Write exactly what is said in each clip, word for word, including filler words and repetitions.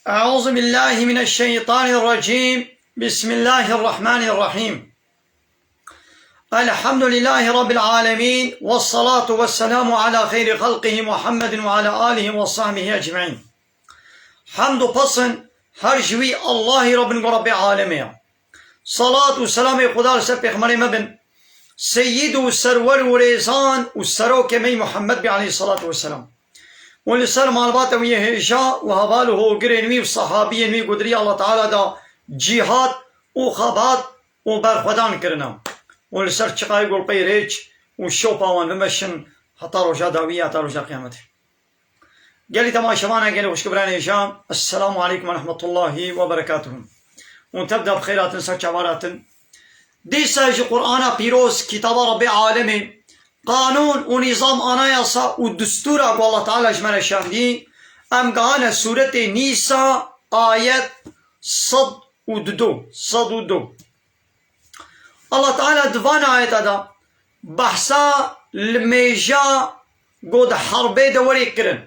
أعوذ بالله من الشيطان الرجيم. بسم الله الرحمن الرحيم. الحمد لله رب العالمين، والصلاة والسلام على خير خلقه محمد وعلى آله وصحبه أجمعين. Hemd û pesn her ji wî Allahî re bin ku Rebbê alemê ye. Salat û selamê Xuda li ser pêxemberê me bin, seyîd û serwer û rêzan û serokê me yî Muhammed bî aleyhissalatu vesselam. Û li ser malbata wî yê hêja û heval û hogirên wî û sahabiyên wî ku di riya Allah Teala da cîhad û xebat û berxwedan kirine. Û li ser çiqayê golpeyê rêç û şopa wan bimeşin heta roja dawî, heta roja qiyametê. Gelî temaşevana, gelî xwişk biranê hêja, Esselamu aleykum ve rahmetullahi ve berekatuhu. Hûn tev de bi xêr hatin, ser çava hatin. Dîsa ji Qur'ana pîroz, kitaba Rebbê alemê, qanûn û nîzam, anayasa û distûra ku Allah Teala ji me re şandî, em gihane sûretê Nîsa, ayet sed û du, sed û du. Allah Teala di van ayeta de behsa limêja ku di herbê de werê kirin.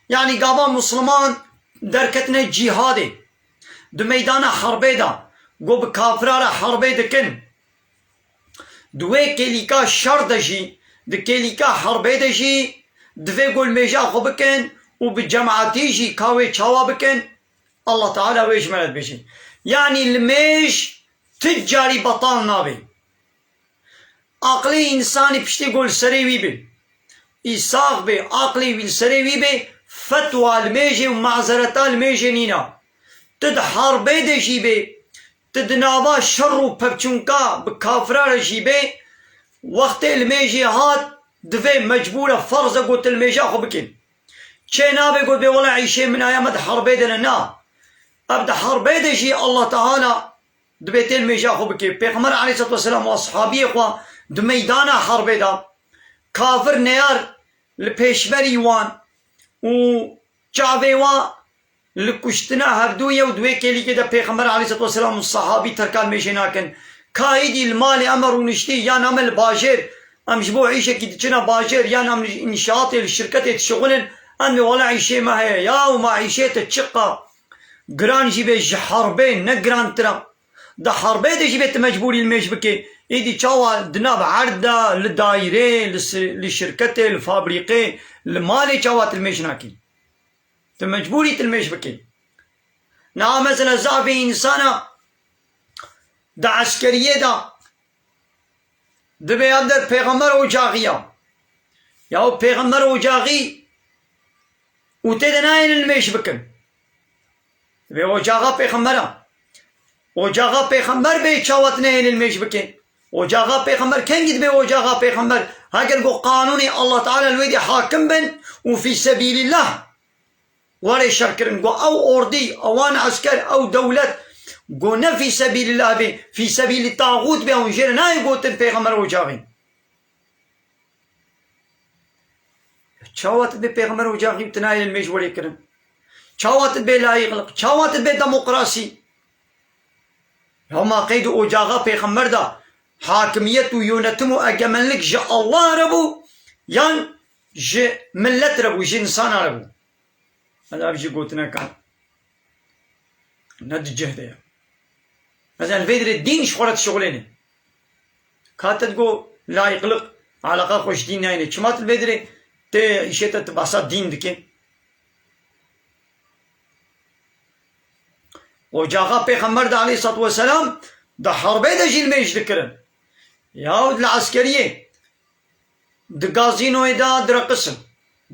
Yanî gava Musliman derketine cîhadê, di meydana herbê de ku bi kafira re herbê dikin, di wê kêlîka şer de jî, di kêlîka herbê de jî divê ku limêja xwe bikin û bi cemaetî jî ka wê çawa bikin, Allah Teala wê ji me re dibêje. Yanî limêj tu carî betal nabe. Aqlê însanî piştî ku li serê wî be, îsax be, aqlê wî li serê wî be, fetwa limêjê û mazereta limêjê nîne. Tu di herbê de jî be, tu di nava şer û pevçûnka bi kafira re jî be, wextê limêjê hat, divê mecbûr e, ferz e ku tu limêja xwe bikî. Çê nabe got bê wela îşê min aya me di herbê de ne. Na. Ev di herbê de jî Allah Teala dibê tê limêja xwe bikê. Pêxember aleyhisselatu vesselam û ashabiyê xwe di meydana herbê de kafir neyar li pêşberî wan û çavê wan li kuştina hevdû ye û di wê kêlîkê de Pêxember aleyhisselatu vesselam û sahabî terka limêjê nakin. Ka êdî li malê em e rûniştî, yan em e li bajêr, em ji bo îşekî diçine bajêr, yan em li înşaatê, li şirketê dişixulin, em dê wela îşê me heye. Ya û ma îşê te çiqa giran jî bê, ji herbê ne girantir e. Di herbê de jî bê tu mecbûrî limêj bikê. Êdî çawa di nav erd de, li dayîrê, li si-, li şirketê, li fabrîqê, li malê çawa tu limêj nakî? Tu mecbûrî tu limêj bikî. Niha mesela zafê însana di eskeriyê de dibê ev der pêxember ocaxî ya. Ya pêxember ocaxî û tê de nayên limêj bikin. Dibê ocaxa pêxembera. Ocaxa pêxember bê çawa tu neyên limêj bikê. Ocaxa pêxember kengî dibê ocaxa pêxember? Heger ku qanûnê Allah Teala li wê dê hakim bin û fî sebîlillah werê şer kirin, ku ew ordî, ewan esker, ew dewlet, ku ne fî sebîlillah bê, fî sebîlî taxût bê, hûn jê re nayê gotin pêxember ocaxî. Çawa tu dibê pêxember ocaxî û tu nayê limêj werê kirin? Çawa tu dibê layîqlik? Çawa tu dibê demokrasî? Ya ma qeyd ocaxa pêxember de hakimiyet û yönetim û egemenlik ji Allah re bû, yan ji millet re bû, ji însana re bû? Hela ev jî gotineka ne di cih de ye. Mesela li vê dirê dîn ji xwe re dişixulêne. Ka te digo layîqlik, eleqa xwe ji dîn nayêne. Çima tu li vê dirê tê îşê te tu behsa dîn dikê? Ocaxa Pêxember de aleyhissalatu vesselam di herbê de jî limêj dikirin. Yahut li eskeriyê, di gazînoyê de direqisin.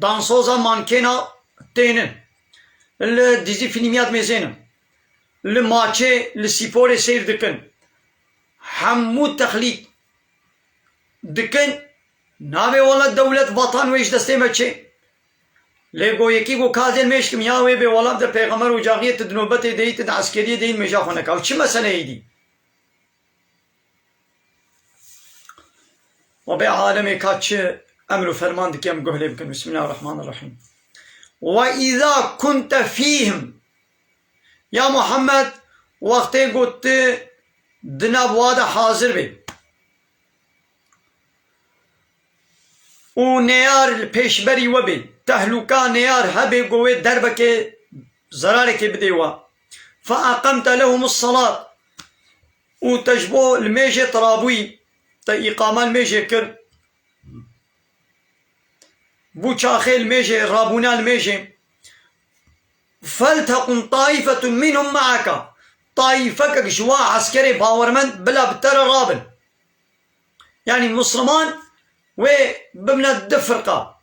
Dansoza mankêna tênin. Li dizî fîlmiya dimêzênin. Li maçê, li spîporê seyr dikin. Hemû texlît dikin. Navê wela dewlet, vatan wê ji destê me çê. Lê go yekî go kazên mêşkim ya wê bê wela de pêxember ocaxiyê tu di nobetê deyî, tu di eskeriyê deyî mêja xwe neka. Ew çi meseleyê dî? Rabê alemê ka çi emr û ferman dike, em guh lê bikin. Bismillahirrahmanirrahîm. Ve îza kunte fîhim. Ya Muhammed, wextê ku tu di nav wa de hazir bê û neyar li pêşberî we bê, tehlûka neyar hebê ku wê derbekê zerarekê bidê we. Fe eqemte lehumus salat. Û te ji bo limêjê te rabûyî, te îqama limêjê kir. Bû çaxê limêjê, rabûna limêjê. Feltequm taifetun minhum maaka. Taifekek ji wa eskerê bawermend bila bi te re rabin. Yanî Musliman wê bimine du firqa.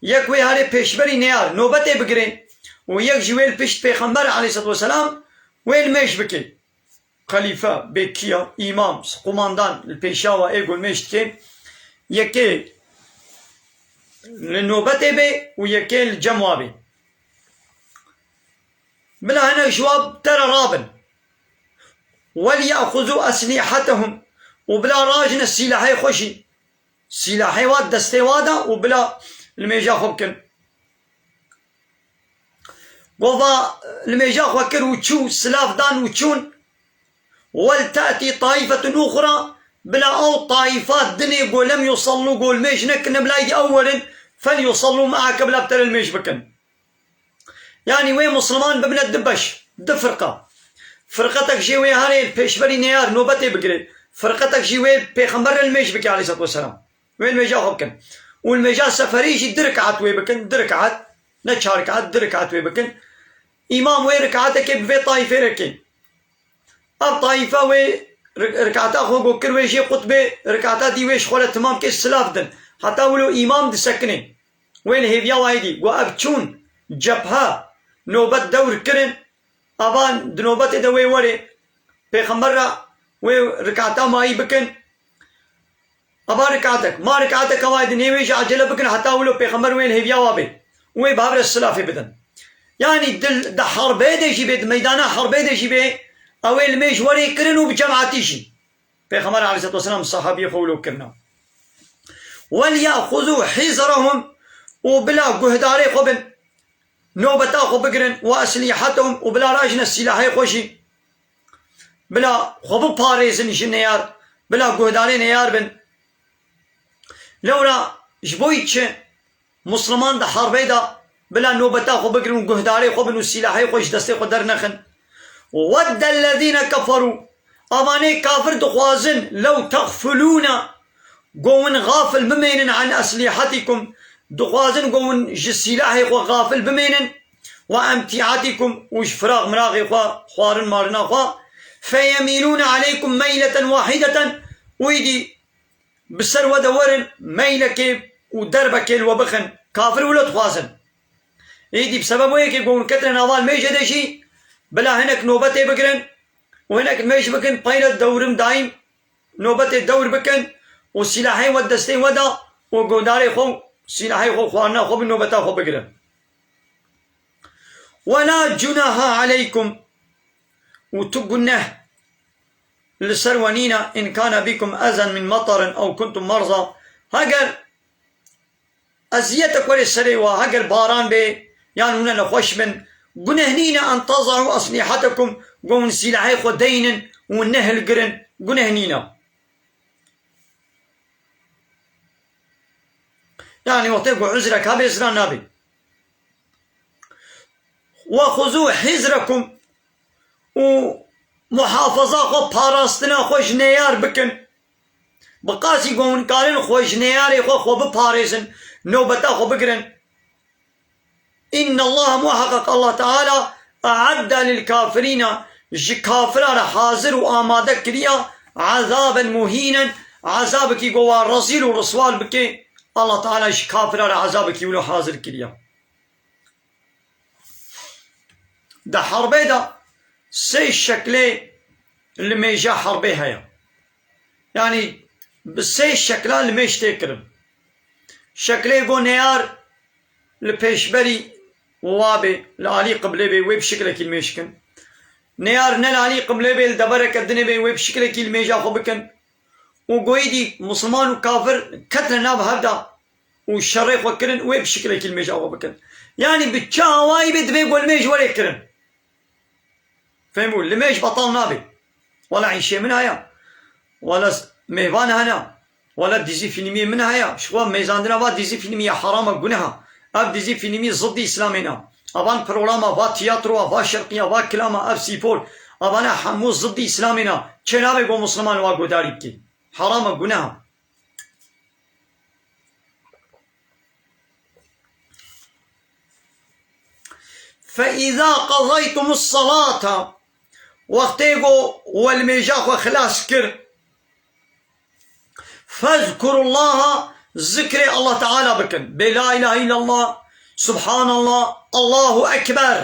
Yek wê herê pêşberî neyar nobetê bigirê û yek jî wê li pişt Pêxember aleyhisselatu vesselam wê limêj bike. Xelîfe, bê kiya, îmam, qumandan li pêşiya we ê ku limêj dike, yekê li nobetê bê û yekê li cem wa bê. Bila hinek ji wa bi te re rabin. Welyexuzû eslîhetehum. Û bila rajine sîlahê xwe jî. Sîlahê wa destê wa de û bila limêja xwe bikin. Gova limêja xwe kir û çû, silav dan û çûn. Wel te'tî taîfetun uxra, bila ew taîfa dinê ku lem yusellû, ku limêj nekirine, bila êdî ew werin, fel yusellû me'ake, bila bi te re limêj bikin. Yanî wê Musliman bibine du beş, du firqa. Firqetek jê wê herê li pêşberî neyar nobetê bigire. Firqetek jî wê Pêxember re limêj bike aleyhisselatu vesselam. Wê limêja xwe bikin. Û limêja seferî jî du rekat wê bikin, du rekat, ne çar rekat, du rekat wê bikin. Îmam wê rekatekê bi vê taîfê re kê. Ev taîfe wê ri-, rikata xwe ku kir wê jê qutbê, rikata dî wê ji xwe re timam kê, silav din. Heta wilo îmam disekinê. Wê li hêviya wayê dî. Got ev çûn, cephe, nobet dewr kirin. Ava di nobetê de wê werê. Pêxember re wê rikata mayî bikin. Ava rikatek, ma rikatek ava din, ê wê jî acele bikin heta wilo Pêxember wê li hêviya wa bê. Wê bi hev re silafê bidin. Yanî di, di herbê de jî bê, di meydana herbê de jî bê, ew ê limêj werê kirin û bi cemaetî jî. Pêxember aleyhisselatu vesselam sahabiyê xwe wilo kirina. Welyexuzû hizrehum, û bila guhdarê xwe bin. Nobeta xwe bigirin, we eslîhetehum, û bila rajine sîlahê xwe jî. Bila xwe biparêzin ji neyar, bila guhdarê neyar bin. Lewra ji bo çi Musliman di herbê de bila nobeta xwe bigirin û guhdarê xwe bin û sîlahê xwe ji destê xwe dernexin. Wedde ellezîne keferû, avanê kafir dixwazin, lew texfulûne, go win xafil bimênin an eslîhetîkum, dixwazin go win ji sîlahê xwe xafil bimênin, we emtî'etîkum, û ji firax miraxê xwe, xwarin marina xwe, feyemîlûne aleykum meyleten wahîdeten, û îdî bi ser we de werin meylekê û derbekê li we bixin. Kafir wilo dixwazin. Êdî bi sebeb wê yekê ku hûn ketine nava limêjê de jî, bila hinek nobetê bigirin û hinek limêj bikin, peyre dewrim daîm nobetê dewr bikin û sîlahê we destê we de û guhdarê xwe, sîlahê xwe, xwarina xwe bi nobeta xwe bigirin. Wela cunaha aleykum, û tu guneh li ser we nîne, in kana bikum ezen min matarin ew kuntum merza, heger eziyetek were serê we, heger baran bê, yan hûn nexweş bin, guneh nîne, en taza'u eslîhetekum, go hûn sîlahê xwe deynin û nehilgirin, guneh nîne. Yanî wextê ku uzrek hebe, ziran nabê. Wexuzû hizrekum, û muhafaza xwe, parastina xwe ji neyar bikin. Bi qasî ku hûn karin xwe ji neyarê xwe, xwe biparêzin, nobeta xwe bigirin. Înnellaha, muheqeq Allah Teala, e'edde lil kafirîne, ji kafira re hazir û amade kiriya, ezaben muhînen, ezabekî ku wa rezîl û riswal bike, Allah Teala ji kafira re ezabekî wilo hazir kiriya. Di herbê de sê şeklê limêja herbê heye. Yanî bi sê şekla limêj tê kirin. Şeklê go neyar li pêşberî wa bê, li alî qiblê bê, wê bi şiklekî limêj kin. Neyar ne li alî qiblê bê, li devereke dinê bê, wê bi şiklekî limêja xwe bikin. Û goyî dî Musliman û kafir ketine nav hev de û şerê xwe kirin, wê bi şiklekî limêja xwe bikin. Yanî bi çi awayî bê divê ku limêj were kirin. Fehmû, limêj betal nabe. Wela îşê min heye. Wela s-, mêvan hene. Wela dîzî fîlmiyê min heye. Ji xwe mêzandina va dîzî fîlmî ya heram e, guneh e. Ev dîzî fîlmî ziddî Îslamê ne. Avan programa, va tiyatroya, va şirqiya, va kilama, ev spor. Avana hemû ziddî Îslamê ne. Çênabe go Musliman wa guhdarî bike. Haram e, guneh e. فَإِذَا قَضَيْتُمُ الصَّلَاةَ، wextê ku we nimêja xwe xilas kir, فَاذْكُرُوا اللّٰهَ، zikrê Allah Teala bikin. Bê la ilahe illallah, subhanallah, Allahu Ekber.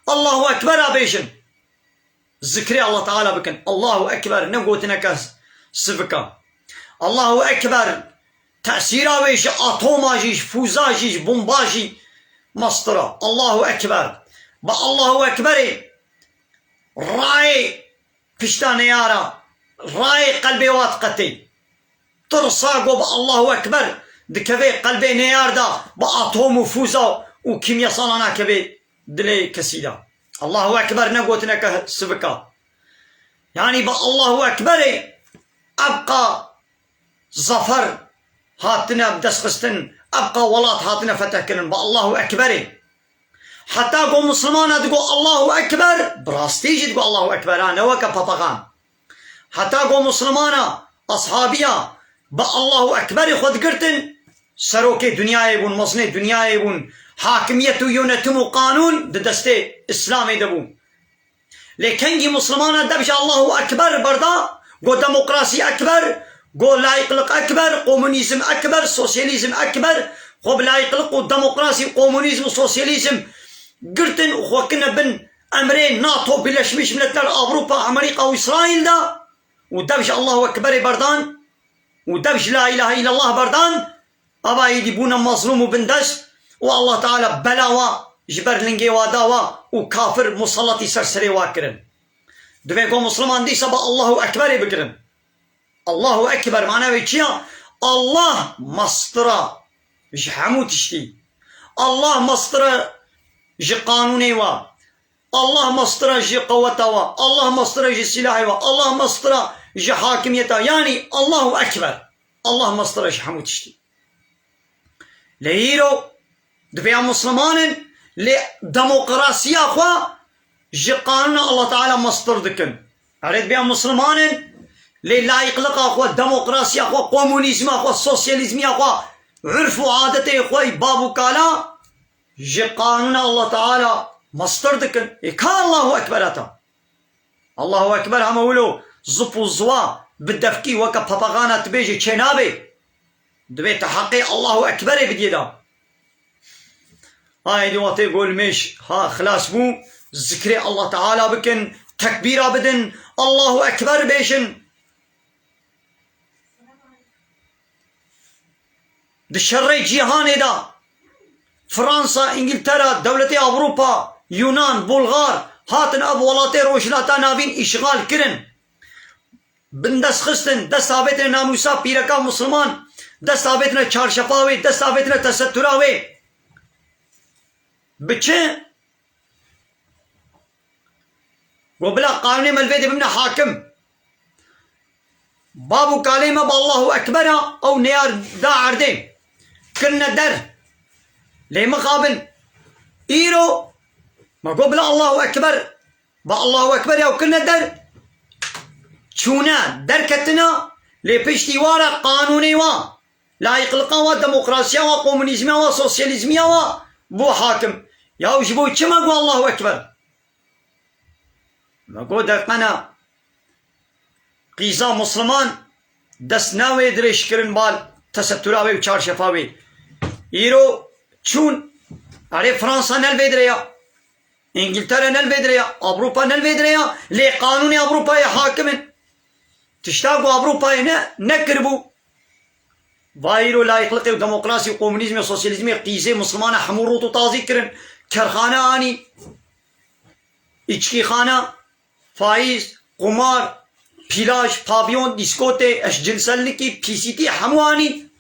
Allahu Ekber a bêjin. Zikrê Allah Teala bikin. Allahu Ekber, ne gotineke sivika. Allahu Ekber, tesîra wê ji atoma jî, ji fûza jî, ji bomba jî mestir e. Allahu Ekber. Bi Allahu Ekberê rayê pişta neyara, rayê qelbê wa diqetê. Tirsa ku bi Allahu Ekber dikeve qelbê neyar de, bi atom û fûza û kîmyasala nakeve dilê kesî de. Allahu Ekber ne gotineke sivika. Yanî bi Allahu Ekberê ebqa zafer hatine bi dest xistin, ebqa welat hatine feteh kirin bi Allahu Ekberê. Heta ku Musulmana digo Allahu Ekber, bi rastî jî digo Allahu Ekber, ha, ne weke papaxan. Heta ku Musulmana, ashabiya, bi Allahu Ekberê xwe digirtin, serokê dinyayê bûn, mezinê dinyayê bûn, hakimiyet û yönetim û qanûn di destê Îslamê de bû. Lê kengî Musulmana dev ji Allahu Ekber berda, go demokrasî ekber, go layîqliq ekber, komunîzm ekber, sosyalîzm ekber, xwe bi layîqliq û demokrasî, komunîzm û sosyalîzm girtin û xwe kine bin emrê NATO, Birleşmiş Milletler, Avrupa, Amerîka û Îsraîl de û dev ji Allahu Ekberê berdan û dev ji La ilahe illallah berdan, ava êdî bûne mezlûm û bindest û Allah Teala bela wa ji ber lingê wa da wa û kafir musallatî ser serê wa kirin. Divê ku Musliman dîsa bi Allahu Ekberê bigirin. Allahu Ekber mana wê çi ya? Allah mestir e ji hemû tiştî. Allah mestir e ji qanûnê wa. Allah mestir e ji qeweta wa. Allah mestir e ji silahê wa. Allah mestir e ji hakimiyeta. Yanî Allahu Ekber. Allah mestir e ji hemû tiştî. Lê îro divê em Musliman in, lê demokrasiya xwe ji qanûna Allah Teala mestir dikin. Erê, divê em Musliman in, lê layîqliqa xwe, demokrasiya xwe, komunîzma xwe, sosyalîzmiya xwe, urf û adetê xwe yî bab û kala ji qanûna Allah Teala mestir dikin. Ê ka Allahu Ekber heta? Allahu Ekber hema wilo zip û ziwa bi devkî weke papaxana tu bêjî çênabê. Divê tu heqê Allahu Ekberê bidiyê de. Aydî wextê ku nimêj ha xilas bû, zikrê Allah Teala bikin, tekbîra bidin, Allahu Ekber bêjin. Di şerê cîhanê de Fransa, Îngiltere, dewletê Ewropa, Yunan, Bulgar hatin ev welatê Rojhilata Navîn îşxal kirin. Bindest xistin, dest avêtine namûsa pîreka Musliman, dest avêtine çarşefa wê, dest avêtine tesetura wê. Bi çi? Go bila qanûnê me li vê dê bimine hakim. Bab û kalê me bi Allahu Ekber a, ew neyar da erdê. Kirine der. Lê mixabin. Îro me go bila Allahu Ekber. Bi Allahu Ekber ya û kirine der. Çûne, derketine, lê piştî wa re qanûnê wa, layîqliqa wa, demokrasiya wa, komunîzmiya wa, sosyalîzmiya wa bû hakim. Ya ji bo çi me got Allahu Ekber? Me got deqena qîza Musliman dest ne wê dirêjkirin bal tesetura wê û çarşefa wê. Îro çûn, erê Fransa ne li vê dirê ya. Îngiltere ne li vê dirê ya, Ewropa ne li vê dirê ya, lê qanûnê Ewropayê hakim in. Tişta ku Ewropayê ne, nekiribû. Va îro layîqliqê û demokrasî û komunîzmê û sosyalîzmê qîzê Muslimana hemû rût û tazî kirin. Kerxane anî, îçkîxane, faîz, qumar, plaj, pavyon, dîskotê, eşcinsellikî, pîsîtî hemû anî.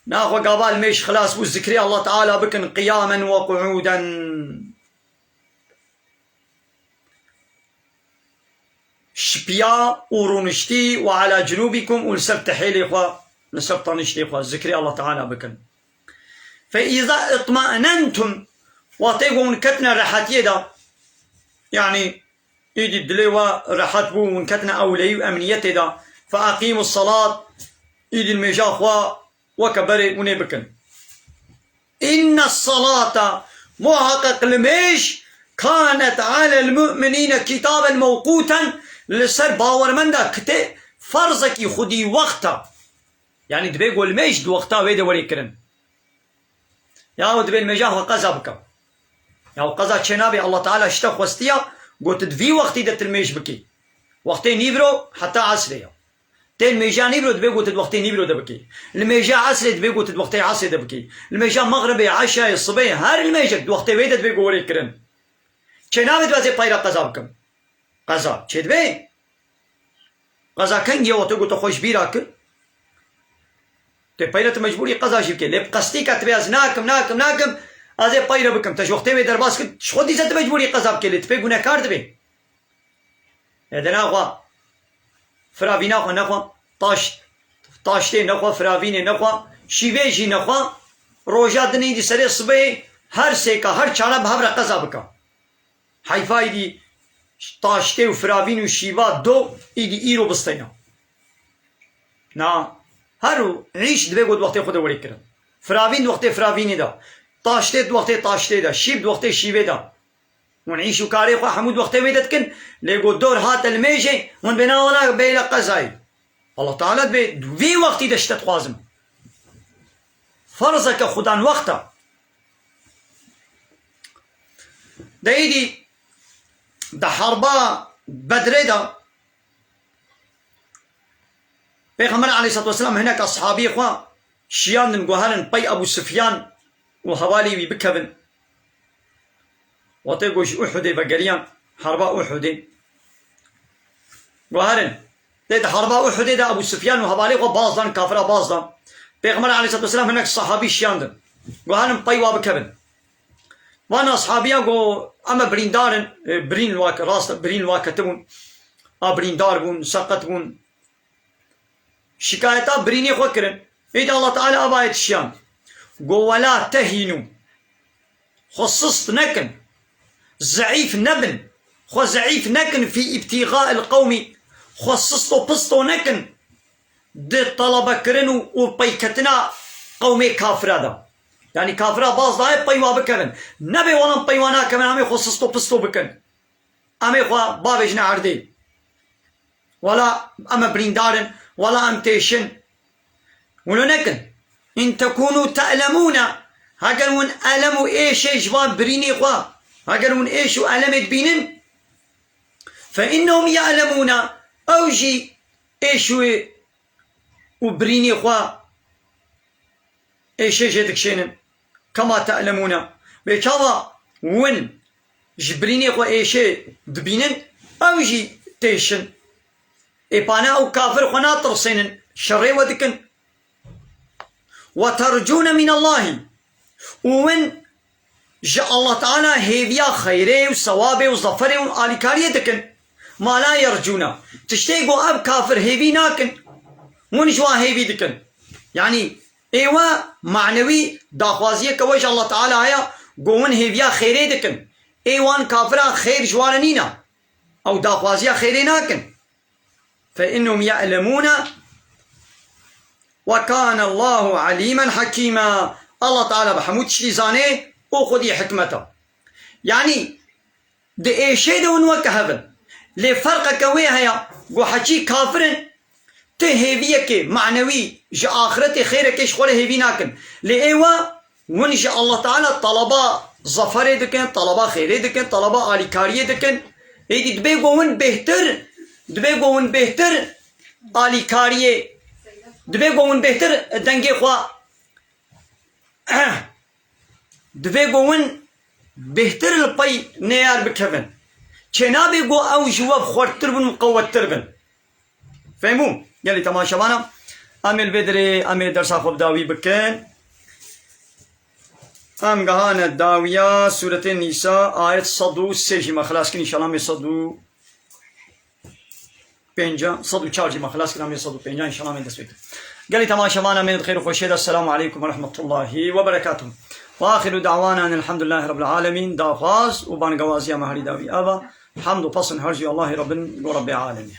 Naxwe gava li mêj xilas bû, zikrê Allah Teala bikin, qiyamen ve qu'uden. Ji piya û rûniştî, وعلى جنوبكم û li ser tehêlê xwe, li ser taniştê xwe zikrê Allah Teala bikin. فإذا اطمأننتم, wextê ku hûn ketine rehetiyê de, yanî îdî dilê we rehet bû, hûn ketine ewleyî û emniyetê de, فأقيموا الصلاة, îdî nimêja xwe weke berê hûn ê bikin. إن الصلاة, muheqeq nimêj, كانت على المؤمنين كتابا موقوتا, li ser bawermenda kitê ferzekî xwedî wext e. Yanî dibê ku nimêj di wexta wê de were kirin. Ya û dibê nimêja xwe qeza bike. Ya û qeza çê nabe, Allah Teala ji te xwestiya, got di vî wextî de tu nimêj bikî. Wextê nîvro heta esrê ya. Tê nimêja nîvro dibê got di wextê nîvro de bikî. Nimêja esrê dibê got di wextê esrê de bikî. Nimêja mexribê, eşayê, sibê, her nimêjek di wextê wê de dibê ku were kirin. Çê nabe tu ez ê peyra qeza bikim. Qeza çê dibe. Qeza kengî ye, wextê ku tu xwe ji bîra kir. Tê peyre tu mecbûrî qeza jî bikê. Lê bi qestî ke tu bê ez nakim, nakim, nakim, ez ê peyre bikim. Te ji wextê wê derbas kir, ji xwe dîse tu mecbûrî qeza bikê. Lê tu pê gunekar dibê. Ê de naxwe. Firavîna xwe nexwe. Taş, taştê nexwe, firavînê nexwe. Şîvê jî nexwe. Roja dinê dî serê sibê her sêka, her çara bi hev re qeza bike. Heyfa îdî taştê û firavîn û şîva do îdî îro bisteyna. Na, her û îş dibê ku di wextê xwe de were kirin. Firavîn di wextê firavînê de, taştê di wextê taştê de, şîv di wextê şîvê de. Hûn îş û karê xwe hemû di wextê wê de dikin, lê ku dor hate li mêjê, hûn bêna wela bêle qezayê. Allah Teala dibê di vî wextî de ji te dixwazim. Ferzeke xudan wext e. De îdî di herba Bedrê de Pêxember aleyhisselatu vesselam hinek eshabî xwe şiyandin, got herin pey Ebû Sufyan û hevalî wî bikevin. Wextê ku ji Uhudê vegeriyan, herba Uhudê. Got herin. Tê di herba Uhudê de Ebû Sufyan û hevalê xwe baz dan, kafira baz dan. Pêxember aleyhisselatu vesselam hinek sahabî şiyandin. Got herin pey wa bikevin. Van ashabiya got em e birîndar in, e, birîn li wa ke-, rast e, birîn li wa ketibûn. A birîndar bûn, seqet bûn. Şikayeta birînê xwe kirin. Êdî Allah Teala ava ayet şiyand. Got, "Wela tehînû." Xwe sist nekin. Zeîf nebin. Xwe zeîf nekin fî îbtîxail qewmî. Xwe sist û pisto nekin. Di telebekirin û, û peyketina qewmê kafira de. Yanî kafira baz daye pey wa bikevin. Nebe wela pey wa nakevin, em ê xwe sist û pisto bikin. Em ê xwe bavêjine erdê. Wela em e birîndar in, wela em têşin. Wilo nekin. In tekûnû te'lemûne, heger hûn elem û êşê ji van birînê xwe, heger hûn êş û elemê dibînin, fe innehum ye'lemûne, ew jî êş û, û birînê xwe êşê jê dikişênin. Kema te'lemûne. Bê çawa win ji birînê xwe êşê dibînin, ew jî têşin. Ê pane ew kafir xwe natirsênin, şerê we dikin. Ve tercûne minallahî. Û win ji Allah Teala hêviya xeyrê û sewabê û zaferê û alîkariyê dikin. Ma la yercûne. Tiştê ku ev kafir hêvî nakin, hûn ji wan hêvî dikin. Yanî ê we manewî daxwaziyeke we ji Allah Teala heye, ku hûn hêviya xêrê dikin. Ê wan kafira xêr ji wan re nîne. Ew daxwaziya xêrê nakin. Fe innehum ye'lemûne ve kâne Allahu alîmen hakîma. Allah Teala bi hemû tiştî zanê û xwedî hikmet e. Yanî di êşê de hûn weke hev in. Lê ferqeke wê heye, ku heçî kafir in, ti hêviyekê manewî ji axiretê xêrekê ji xwe re hêvî nakin. Lê ê we Hûn ji Allah Teala talaba zaferê dikin, talaba xêrê dikin, talaba alîkariyê dikin. Êdî dibê ku hûn bêhtir, dibê ku hûn bêhtir alîkariyê, dibê ku hûn bêhtir dengê xwe, dibê ku hûn bêhtir li pey neyar bikevin. Çênabê ku ew ji we bi xwerttir bin û qewettir bin. Fehmû? Gelî temaşevana, em ê li vê derê, em ê dersa xwe bi dawî bikin. Em gehane dawiya Sûretê Nîsa, ayet sed û sê jî me xilas kin, înşallah em ê sed û, pênca, sed û çar jî me xilas kir, em ê sed û pênca înşallah em ê dest pê bikin. Gelî temaşevanê me di xêr û xweşiyê de, Selamu aleykum ve rahmetullahi ve berekatuh. Ve axiru da'wana enil hamdülillahi rabbil alemin. Daxwaz û bangewaziya me herî dawî ev e. Hamd û pesn her jî Allahê Rabbin go Rabbê alemî.